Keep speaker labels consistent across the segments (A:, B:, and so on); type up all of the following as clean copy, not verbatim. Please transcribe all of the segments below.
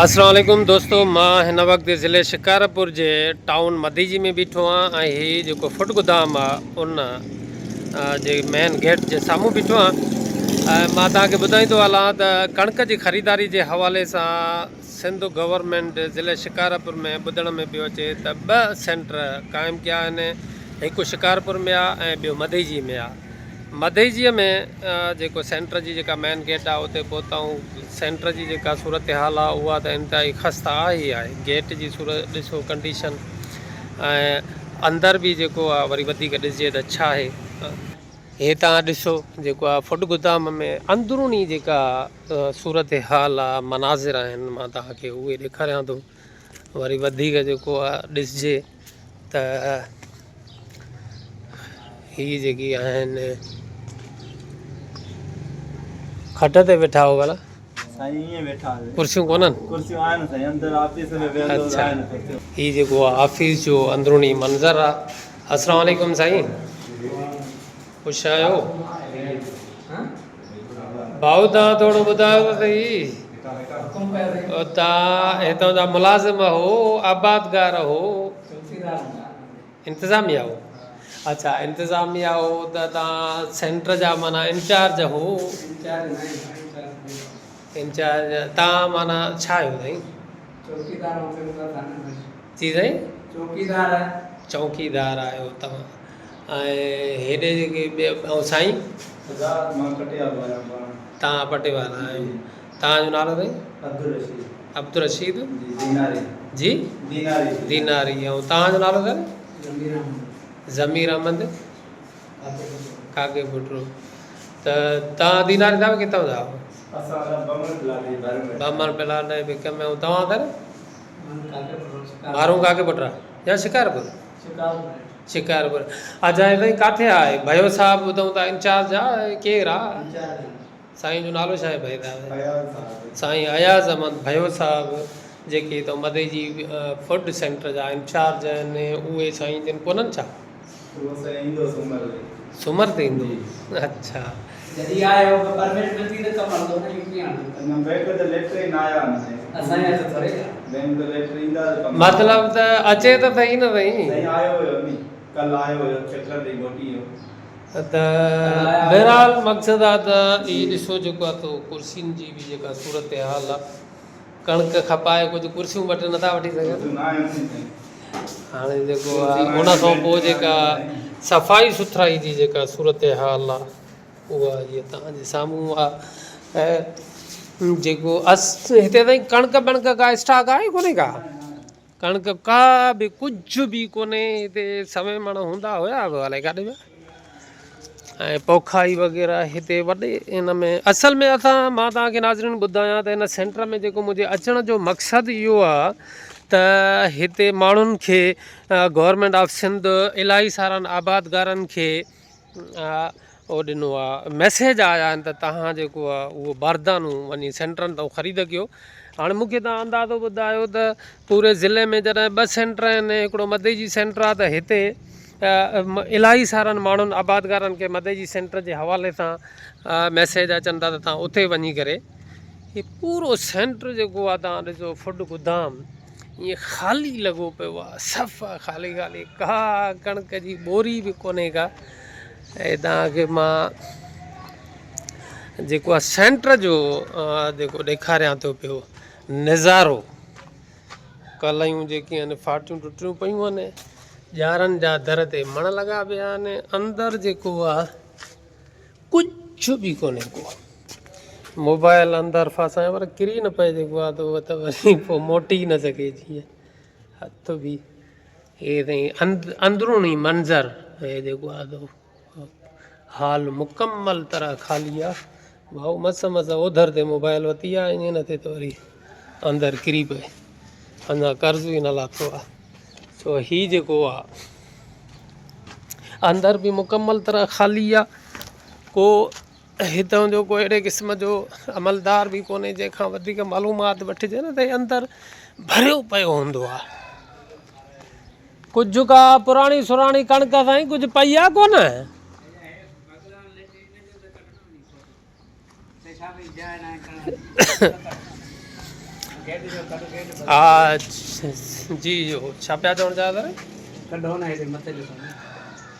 A: السلام عليڪم دوستو مان هن وقت ضلعي شڪارپور جي ٽائون مديجي ۾ بيٺو آهيان ۽ هي جيڪو فوٽ گدام آهي ان جي مين گيٽ جي سامهون بيٺو آهيان ۽ مان توهان کي ٻڌائيندو هلان ته ڪڻڪ جي خريداري جي حوالي سان سنڌ گورنمينٽ ضلعي شڪارپور ۾ ٻڌڻ ۾ پيو اچي ته ٻه سينٽر قائم ڪيا آهن هڪ شڪارپور ۾ آهي ۽ ٻيو مديجي ۾ آهي مدئجيء ۾ جيڪو سينٽر جي جيڪا مين گيٽ آهي اتي پهتا آهيون سينٽر جي جيڪا صورتحال آهي اها ته انتهائي خسته آهي ئي آهي گيٽ جي صورت ڏسو ڪنڊيشن ۽ اندر به جيڪو آهي وري وڌيڪ ڏسجي ته ڇا آهي. هي توهان ڏسو جيڪو آهي فوڊ گدام ۾ اندروني جيڪا صورتحال آهي مناظر آهن مان توهان کي اهي ڏيکاريان ٿو وري وڌيڪ جيڪو آهي ڏسجي ته هي جيڪي آهن کٽ تي ويٺا هو ڀلا
B: سائين ائين ويٺا آهيون
A: ڪرسيون ڪونهن
B: ڪرسيون آهن سائين اندر آفيس ۾ ويهندو
A: اچھا
B: آهن ڪرسيون
A: هي جيڪو آفيس جو اندروني منظر آ السلام عليڪم سائين خوش آهيو ڀائو توهان ٿورو ٻڌايو ته سهي توهان هتان جا ملازم هو آبادگار هو انتظاميا هو اڇا انتظاميا هو ته توهان سينٽر جا معنيٰ انچارج هو انچارج توهان معنيٰ ڇا آهيو سائين جي سائين چوڪيدار آهيو توهان ۽ هيڏي جيڪي ٻيا ۽ سائين
B: مان پٽيوالو آهيان پاڻ.
A: توهان پٽيوالا آهيو. توهان جو نالو سائين؟
B: عبدالرشيد.
A: عبدالرشيد
B: جي ديناري.
A: جي
B: ديناري.
A: ديناري ۽ توهان جو نالو سر؟
C: ضمير احمد.
A: ضمير احمد ڪاڪي پٽرو. ته توهان ديناري صاحب ڪٿان جا آهيو؟
B: اسان بمن پلاٽ جي ڀر ۾.
A: بمن پلاٽ جي وچ ۾ ۽ توهان سر؟ مارون ڪاڪي پٽرا يا شڪارپور؟ شڪارپور اچا هي سائين ڪاٿي آهي ڀيو صاحب ٻڌون ٿا انچارج آ ڪير آ سائين جو نالو ڇا آهي ڀئي صاحب سائين اياز احمد ڀيو صاحب جيڪي تو مدي جي فوڊ سينٽر جا انچارج آهن اهي سائين جن ڪونهن ڇا سومر تي ايندو اڇا
C: جڏهن آيو پرمٽ ملندي ته ڪم هلندو نه ائين ڪيئن هلندو
B: بينڪ ته ليٽر ئي نه آيا آهن سائين
C: اسان جا ته ٿوري آ
B: بينڪ ته ليٽر ايندا ته ڪم
A: مطلب ته اچي ته سهي نه سائين
B: سائين آيو هيو ني ڪل آيو هيو چڪر ڏئي موٽي ويو
A: ته بهرحال مقصد آ ته هي ڏسو جيڪو آ تو ڪرسين جي به جيڪا صورتحال آ ڪڻڪ کپائي ڪجهه ڪرسيون ٻه ٽي نٿا وٺي سگهن هاڻي جيڪو آ ان کان پوء جيڪا صفائي سٿرائي جي جيڪا صورتحال آ اها جي توهان جي سامهون آ ۽ جيڪو اس هتي تائين ڪڻڪ بڻڪ ڪا اسٽاڪ آهي ڪونهي ڪا ڪڻڪ ڪا به ڪجهه به ڪونهي هتي سوين مڻ هوندا هيا به الائي ڪاڏي ويا ۽ پوکائي وغيره هتي وڏي ان ۾ اصل ۾ اسان مان توهان کي ناظرين ٻڌايان ته هن سينٽر ۾ جيڪو منهنجي اچڻ جو مقصد اهو آهي ته هتي ماڻهن کي گورنمينٽ آف سنڌ الاهي سارن آبادگارن کي اهو ڏنو آهي ميسيج آيا آهن ته توهان جيڪو آهي اهو باردانو وڃي سينٽرن تان خريد ڪيو هاڻي مونکي توهان اندازو ٻڌايو ته پوري ضلعي ۾ جڏهن ٻه سينٽر آهن هڪڙو مدئجي سينٽر آهي ته هتي الاهي سارن ماڻهن آبادگارن کي مدئجي سينٽر جي حوالي سان ميسيج اچن ٿا ته توهان اتي وڃي ڪري هي پورو سينٽر جيڪو آهي توهان ڏسو فوڊ گدام ائين خالي لڳو پيو آهي صفا خالي خالي ڪا ڪڻڪ جي ٻوري به ڪونهي ڪا ۽ توهان کي مان جيڪو آهي سينٽر جو جيڪو ڏيکاريان ٿو پيو نظارو ڪليون جيڪي آهن ڦاٽيون ٽٽيون پيون آهن ڄارن جا در تي مڻ لڳا پيا آهن اندر جيڪو آهي ڪجهه به ڪونهي ڪو موبائل اندر ڦاسايان پر ڪري نه پئي جيڪو آهي ته ته وري پوء موٽي نه سگهي جيئن هٿ به هي سائين اندروني منظر هي جيڪو آهي سو هال مڪمل طرح خالي آ ڀائو مس مس اوڌر تي موبائل وتي آ ائين نه ٿئي ته وري اندر ڪري پئي اڃا قرض به نه لاٿو آ سو هي جيڪو آ اندر به مڪمل طرح خالي آ ڪو هتان جو ڪو اهڙي قسم جو عملدار به ڪونهي جنهن کان وڌيڪ معلومات وٺجي نه ته اندر ڀريو پيو هوندو آ ڪجهه ڪا پراڻي سراڻي ڪڻڪ سائين ڪجهه پئي آ ڪونه؟ ها جي ڇا پيا چوڻ چاهيو سر؟
C: ڪڍو نه هيڏي مٿي ڏسو نه.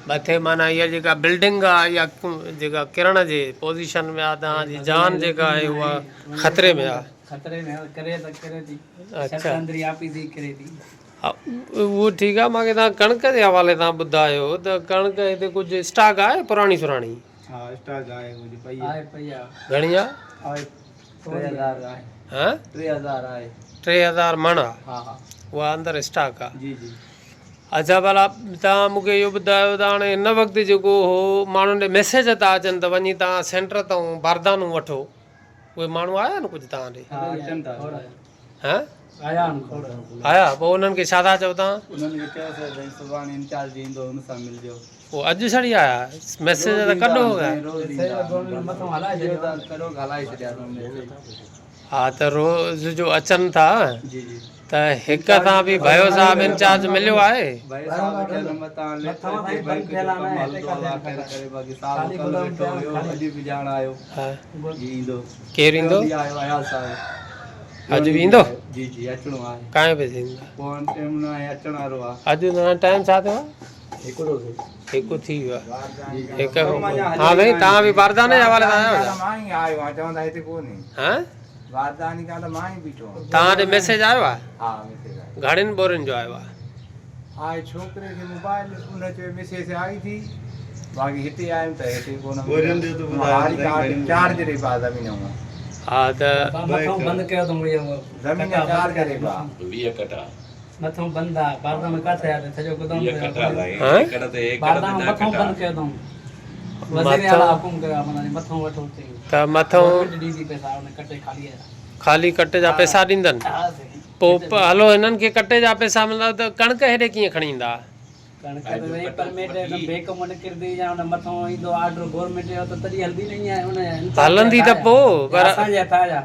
A: مٿي معنيٰ اها جيڪا بلڊنگ آ اها جيڪا ڪرڻ جي پوزيشن ۾ آ توهان جي جان جيڪا آهي اها خطري ۾ آ.
C: خطري ۾ آ ڪري ته ڪري ٿي شرط اندري آپيس ئي ڪري ٿي.
A: ها اهو ٺيڪ آ مانکي توهان ڪڻڪ جي حوالي سان ٻڌايو ته ڪڻڪ هتي ڪجهه اسٽاڪ آهي پراڻي سراڻي؟
B: ها اسٽاڪ آهي ڪجهه پئي
C: آهي پئي آ.
A: گهڻي آ؟
B: آهي 3000 آهي.
A: ها
B: 3000 آهي.
A: 3000 مڻ آ؟
B: ها ها.
A: اها اندر اسٽاڪ آ.
B: جي جي.
A: اڇا ڀلا توهان مون کي اهو ٻڌايو ته هاڻي هن وقت جيڪو هو ماڻهن ڏي ميسيج ٿا اچن ته وڃي توهان سينٽر تان باردانو وٺو اهي ماڻهو آيا آهن ڪجهه توهان ڏي؟
B: ها اچن ٿا.
A: ها
C: آيا آهن کوڙ.
A: آيا پوء انهن کي ڇا ٿا چئو توهان؟
B: انهن کي چيوسين سائين سڀاڻي انچارج ايندو ان سان ملجو.
A: پوء اڄ ڇڙي آيا ميسيج ته ڪڏهن هو گيا.
B: روز ايندا آهن.
A: ها ته روز جو اچن ٿا
B: جي جي.
A: ته هڪ سان به ڀيو صاحب انچارج مليو آهي؟
B: ڀيو صاحب کي نمبر تان ليٽر تي بينڪ جو ڪم هلندو الله خير ڪري باقي صاحب ڪل ويٺو هيو اڄ به ڄاڻ آيو.
A: ها
B: جي ايندو.
A: ڪير ايندو؟
B: آيو اياز صاحب.
A: اڄ به ايندو؟
B: جي جي اچڻو آهي.
A: ڪائين بجي ايندا؟
B: پوء ٽيم نه آهي اچڻ وارو آهي.
A: اڄ نه ٽائيم ڇا ٿيو آهي؟
B: هڪڙو ٿيو.
A: هڪ ٿي ويو آهي. هڪ کان پوء ها سائين توهان به بارداني جي حوالي سان آيا آهيو ڇا؟
D: مان ئي آيو آهيان چون ٿا هتي ڪونهي.
A: ها؟
D: بارداني کان ته مان ئي بيٺو آهيان.
A: توهان ڏي ميسيج آيو آهي؟
D: ها ميسيج آيو.
A: گهڻين ٻورين جو آيو آهي؟
D: آهي ڇوڪري کي موبائل ان چيو مسيس آئي ٿي باقي هتي آيم ته هتي ڪونه
B: ٻورين جو ته ٻڌايو
D: هاري ڪارڊ چار جريبا زمين هو.
A: ها ته
C: مٿون بند ڪيو اٿئون اهو
D: زمين چار جريبا.
E: 20 ڪٽا.
C: مٿون بند آ باردانو ڪاٿي آ سڄو گودام
E: 20 ڪٽا سائين
A: ها؟
E: ايڪڙ تي ايڪڙ تي
C: باردانو
E: 10
C: مٿون
E: ڪٽا.
C: بند ڪيو اٿئون وزير اعليٰ حڪم ڪيو آ معنيٰ مٿون وٺو چئي
A: ته مٿون
C: گورنمينٽ ڏيندي پئسا ان ڪٽي خالي آ.
A: خالي ڪٽي جا پئسا ڏيندن
C: ها سائين.
A: پوء هلو هنن کي ڪٽي جا پئسا ملندا ته ڪڻڪ هيڏي ڪيئن کڻي ايندا؟
C: ڪڻڪ ته سائين پرميٽ بيڪ مان نڪرندي يا ان مٿون ايندو آرڊر گورنمينٽ جو ته تڏهن هلندي نه ائين ان
A: هلندي ته پوء پر
C: اسان جي هٿان جا.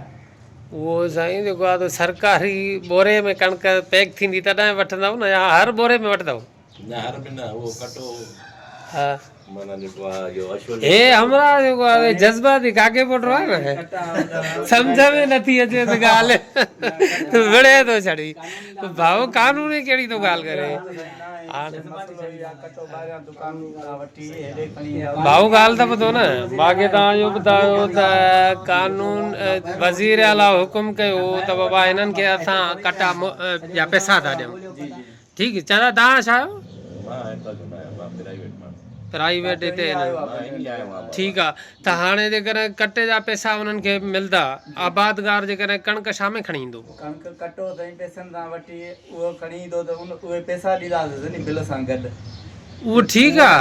A: اهو سائين جيڪو آ ته سرڪاري ٻوري ۾ ڪڻڪ پيڪ ٿيندي تڏهن وٺندؤ نه يا هر ٻوري ۾ وٺندؤ؟
E: نه هر ۾ نه اهو ڪٽو
A: ها
E: معنيٰ جيڪو آ اهو اشو جو
A: هي همراهه جيڪو آ جذباتي ڪاڪي پٽ آ نه سمجهه ۾ نٿي اچي ته ڳالهه وڙهي ٿو ڇڙي ڀائو قانوني ڪهڙي ٿو ڳالهه ڪري ڀائو ڳالهه ته ٻڌو نه باقي توهان اهو ٻڌايو ته قانون وزير اعليٰ حڪم ڪيو ته بابا هنن کي اسان ڪٽا جا پئسا ٿا ڏيون ٺيڪ چاچا توهان ڇا آهيو؟
E: مان هتان جو نه آهيان مان پرائيويٽ ماڻهو.
A: پرائيويٽ هتي
E: آهيان.
A: ٺيڪ آ ته هاڻي جيڪڏهن ڪٽي جا پئسا انهن کي ملدا آبادگار جيڪڏهن ڪڻڪ ڇا ۾ کڻي ايندو؟
B: ڪڻڪ ڪٽو سائين پئسن سان وٺي اهو کڻي ايندو ته ان اهي پئسا ڏينداسين ني بل سان گڏ.
A: اهو ٺيڪ آ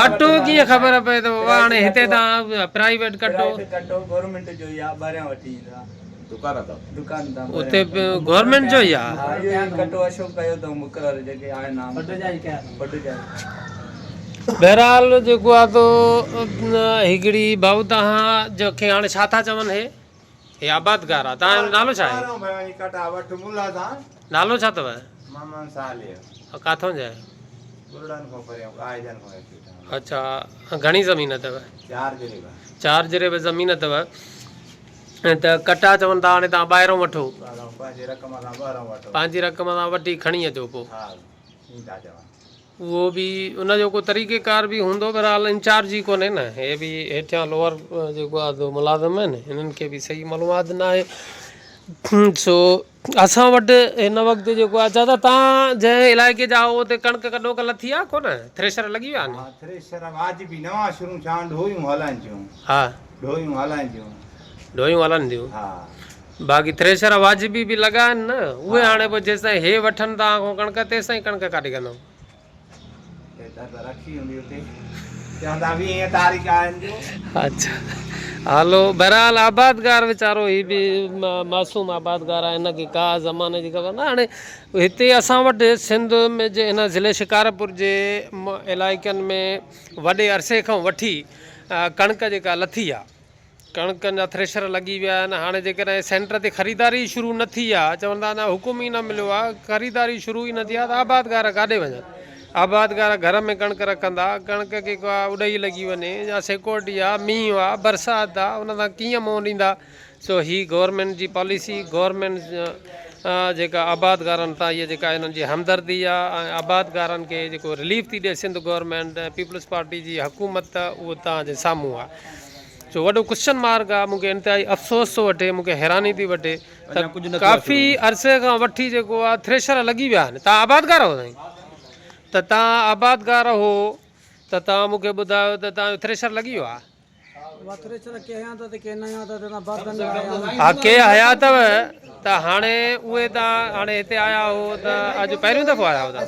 A: ڪٽو ڪيئن خبر پئي ته بابا هاڻي هتي تان پرائيويٽ ڪٽو.
B: پرائيويٽ ڪٽو گورنمينٽ جو ئي آ ٻاهريان وٺي ايندا.
E: دڪان تان.
B: دڪان تان.
A: اتي گورنمينٽ جو ئي آ.
B: ها اهو ئي ڪٽو اشو ڪيو اٿئون مقرر جيڪي آهن عام.
C: وڍ جا ئي ڪيا اٿئون.
B: وڍ جا ئي.
A: بهرحال جيڪو آ تو هڪڙي ڀائو تهان جو کي هاڻي ڇا ٿا چون هي هي آبادگار آ تهان جو نالو ڇا آهي؟ نالو ڇا اٿو؟ ڪاٿون جا آهيو؟ اڇا گهڻي زمين اٿو؟ چار جريب زمين اٿو. ته ڪٽا چون ٿا هاڻي توهان ٻاهرون وٺو. پنهنجي رقم سان وٺي کڻي اچو پوء. اهو به ان جو ڪو طريقي ڪار به هوندو بهرحال انچارج ئي ڪونهي نه هي به هيٺيان لوئر جيڪو آهي سو ملازم آهن هنن کي به صحيح معلومات نه آهي سو اسان وٽ هن وقت جيڪو آهي چاچا تان جنهن علائقي جا آهو اتي ڪڻڪ ڪڏوڪ لٿي آهي ڪونه ٿريشر لڳي ويا آهن؟
D: ها ٿريشر واجبي نوان شروع ٿيا آهن ڍويون هلائن ٿيون.
A: ها
D: ڍويون هلائن ٿيون.
A: ڍويون هلن ٿيون.
D: ها.
A: باقي ٿريشر واجبي به لڳا آهن نه اهي هاڻي پوء جيستائين هي وٺن توهان کان ڪڻڪ تيستائين ڪڻڪ ڪاڏي ڪندؤ؟ اڇا هلو بهرحال آبادگار ويچارو هي به معصوم آبادگار آهي هن کي ڪا زماني جي خبر نه هاڻي هتي اسان وٽ سنڌ ۾ جي هن ضلعي شڪارپور جي علائقن ۾ وڏي عرصي کان وٺي ڪڻڪ جيڪا لٿي آهي ڪڻڪن جا ٿريشر لڳي ويا آهن، هاڻي جيڪڏهن سينٽر تي خريداري ئي شروع نه ٿي آهي، چون ٿا اڃا حڪم ئي نه مليو آهي، خريداري شروع ئي نه ٿي آهي ته آبادگار ڪاڏي وڃن؟ آبادگار گهر ۾ ڪڻڪ رکندا، ڪڻڪ کي ڪا اڏهي لڳي وڃي يا سيڪورٽي آهي، مينهن آهي، برسات آهي، ان سان ڪيئن منهن ڏيندا؟ سو هي گورنمينٽ جي پاليسي گورنمينٽ جيڪا آبادگارن سان هي جيڪا انهن جي همدردي آ ۽ آبادگارن کي جيڪو رليف ٿي ڏي سنڌ گورنمينٽ ۽ پيپلز پارٽي جي حڪومت اهو توهان جي سامهون آ سو وڏو ڪوشچن مارڪ آ مونکي انتهائي افسوس ٿو وٺي مونکي حيراني ٿي وٺي ته ڪافي عرصي کان وٺي جيڪو آ ٿريشر لڳي ويا آهن توهان آبادگار هو سائين ته توهان آبادگار هو ته توهان مونکي ٻڌايو ته توهان جو ٿريشر لڳي ويو آ ها ڪي هيا اٿو ته هاڻي اهي تان هاڻي هتي آيا هو ته اڄ پهريون دفعو آيا هو تان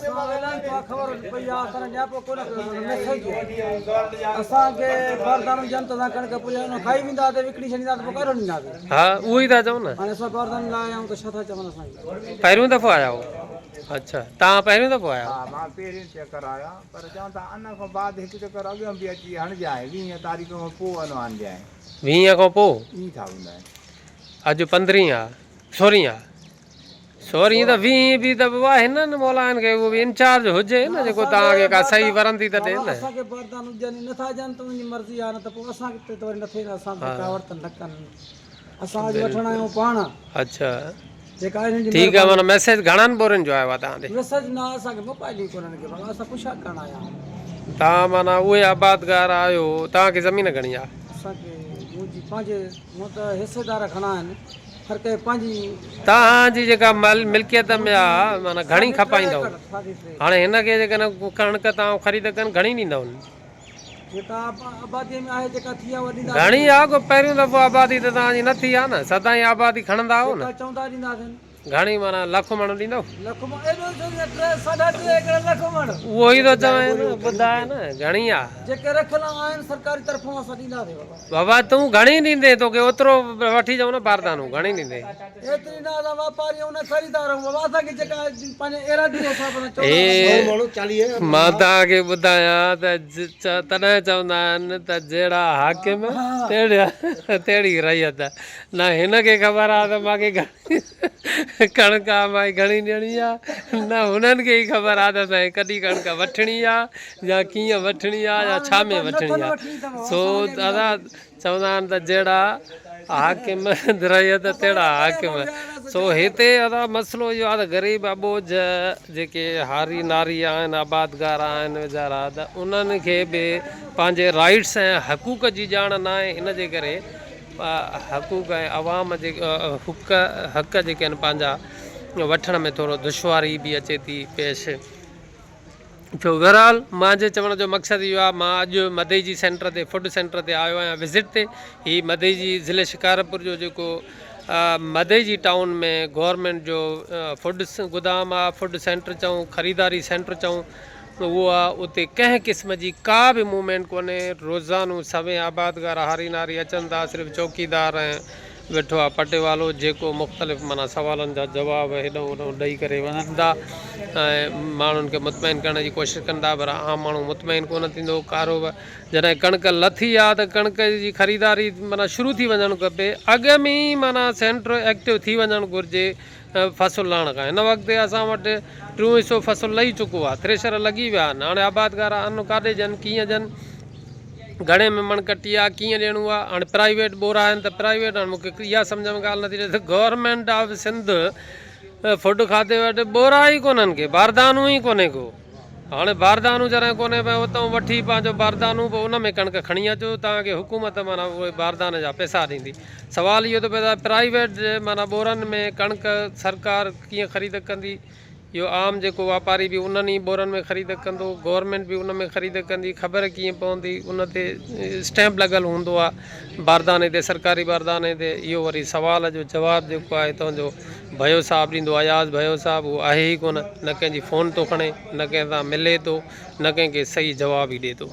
A: ها اهو ئي ٿا چئون نه پهريون دفعو آيا هو اڇا تان پهريون دفعو آيا هو
D: ها مان پهريون چڪر آيو پر چون ٿا ان کان بعد هڪ چڪر اڳيان به اچي هڻجانء، ويهين تاريخ کان پوء انو آڻجانء.
A: ويهين کان پوء؟
D: ائين ٿا ٻڌائين.
A: اڄ پندرهين آ، سورهين آ. سورهين ته ويهين به ته بابا هنن مولائن کي اهو به انچارج هجي نه جيڪو توهان کي ڪا صحيح ورندي ته ڏي نه.
C: اسان کي باردانو ڏين ئي نٿا ڏين ته انهن جي مرضي آ نه ته پوء اسان کي ته وري نه ٿئي نه اسان تي ڪاوڙ ته نه ڪن. اسان اڄ وٺڻ آيا آهيون پاڻ.
A: اڇا.
C: جيڪا انهن جي
A: ٺيڪ آ معنيٰ ميسيج گهڻن ٻورين جو آيو آ توهان ڏي؟
C: ميسيج نه اسان کي موبائل ئي ڪونهن ڪي بابا اسان پڇا ڪرڻ آيا آهيون.
A: توهان معنيٰ اهي آبادگار آهيو توهان کي زمين گهڻي آ؟
C: اسان کي منهنجي پنهنجي مون ته حصيدار گهڻا آهن هر ڪنهن پنهنجي.
A: توهان جي جيڪا ملڪيت ۾ آ معنيٰ گهڻي کپائيندؤ؟ هاڻي هن کي جيڪڏهن ڪڻڪ توهان خريد ڪن گهڻي ڏيندؤ؟
C: جيڪا آبادي ۾ آهي جيڪا ٿي آ اها ڏينداسين.
A: گهڻي آ ڪو پهريون دفعو آبادي ته توهان جي نه ٿي آ نه سدائين آبادي کڻندا آهو نه.
C: جيڪا چوندا ڏينداسين.
A: گهڻي معنيٰ لک مڻ ڏيندؤ؟
C: لک مڻ ايڏو ڇو ڏيندا ٽي ساڍا ٽي ايڪڙ لک مڻ.
A: اهو ئي ٿو چوين نه ٻڌاء نه گهڻي آ.
C: جيڪي رکيل آهن سرڪاري طرفون اسان ڏينداسين بابا.
A: بابا تون گهڻي ڏيندين توکي اوترو وٺي چئون نه باردانو گهڻي ڏيندين.
C: ايتري نه اسان واپاري آهيون نه خريدار آهيون بابا اسان کي جيڪا پنهنجي ايراضي جي حساب سان چوندا
A: هي مان توهان کي ٻڌايان ته تڏهن چوندا آهن ته جهڙا حاڪم تهڙي رعيت نه هن کي خبر آهي ته مان کي گهڻي ڪڻڪ آ مان کي گهڻي ڏيڻي آ نه هنن کي ئي خبر آ ته اسان کي ڪڏهن ڪڻڪ وٺڻي آ يا ڪيئن وٺڻي آ يا ڇا ۾ وٺڻي آ سو دادا چوندا آهن ته جهڙا حاڪم رعيت تهڙا حاڪم سو هتي ادا مسئلو اهو آهي ته غريب اٻوجهه جيڪي هاري ناري آهن آبادگار آهن ويچارا ته انهن کي به پنهنجي رائيٽس ۽ حقوق جي ڄاڻ ناهي ان جي ڪري حقوق ۽ عوام جي حق حق جيڪي آهن پنهنجا وٺڻ ۾ ٿورو دشواري به اچي ٿي پيش. ٿيو بهرحال مانجي چوڻ جو مقصد اهو آهي مان اڄ مدئجي سينٽر تي فوڊ سينٽر تي آيو آهيان وزٽ تي هي مدئجي ضلعي شڪارپور جو جيڪو مدئجي ٽائون ۾ گورنمينٽ جو فوڊ گدام آهي فوڊ سينٽر چئون خريداري سينٽر چئون اهو آهي اتي ڪنهن قسم جي ڪا به موومينٽ ڪونهي روزانو سوين آبادگار هاري ناري اچن ٿا صرف چوڪيدار ۽ ويٺو آ پٽيوالو جيڪو مختلف معنيٰ سوالن جا جواب هيڏانهن هوڏانهن ڏئي ڪري وڃن ٿا ۽ ماڻهن کي مطمئن ڪرڻ جي ڪوشش ڪن ٿا پر عام ماڻهو مطمئن ڪونه ٿيندو ڪارو جڏهن ڪڻڪ لٿي آ ته ڪڻڪ جي خريداري معنيٰ شروع ٿي وڃڻ کپي اڳ ۾ ئي معنيٰ سينٽر ايڪٽو ٿي وڃڻ گهرجي فصل لهڻ کان هن وقت اسان وٽ ٽيون حصو فصل لهي چڪو آ ٿريشر لڳي ويا آهن هاڻي آبادگار ان ڪاڏي جن ڪيئن جن گهڻي ۾ مڻ ڪٽي آ ڪيئن ڏيڻو آ هاڻي پرائيويٽ ٻورا آهن ته پرائيويٽ هاڻي مونکي اها سمجهه ۾ ڳالهه نٿي اچي ته گورنمينٽ آف سنڌ فوڊ کاتي وٽ ٻورا ئي ڪونهن ڪي باردانو ئي ڪونهي ڪو هاڻي باردانو جڏهن ڪونهي پيو اتان وٺي پنهنجو باردانو پوء ان ۾ ڪڻڪ کڻي اچو توهان کي حڪومت معنيٰ اهي بارداني جا پئسا ڏيندي سوال اهو ٿو پيدا پرائيويٽ معنيٰ ٻورن ۾ ڪڻڪ سرڪار ڪيئن خريد ڪندي اهو عام جيڪو واپاري به انهن ئي ٻورن ۾ خريد ڪندو، گورنمينٽ به ان ۾ خريد ڪندي، خبر ڪيئن پوندي، ان تي اسٽيمپ لڳل هوندو آهي بارداني تي سرڪاري بارداني تي، اهو وري سوال جو جواب جيڪو آهي تنهن جو ڀيو صاحب ڏيندو اياز ڀيو صاحب اهو آهي ئي ڪونه، نه ڪنهن جي فون ٿو کڻي، نه ڪنهن سان ملي ٿو، نه ڪنهن کي صحيح جواب ئي ڏي ٿو.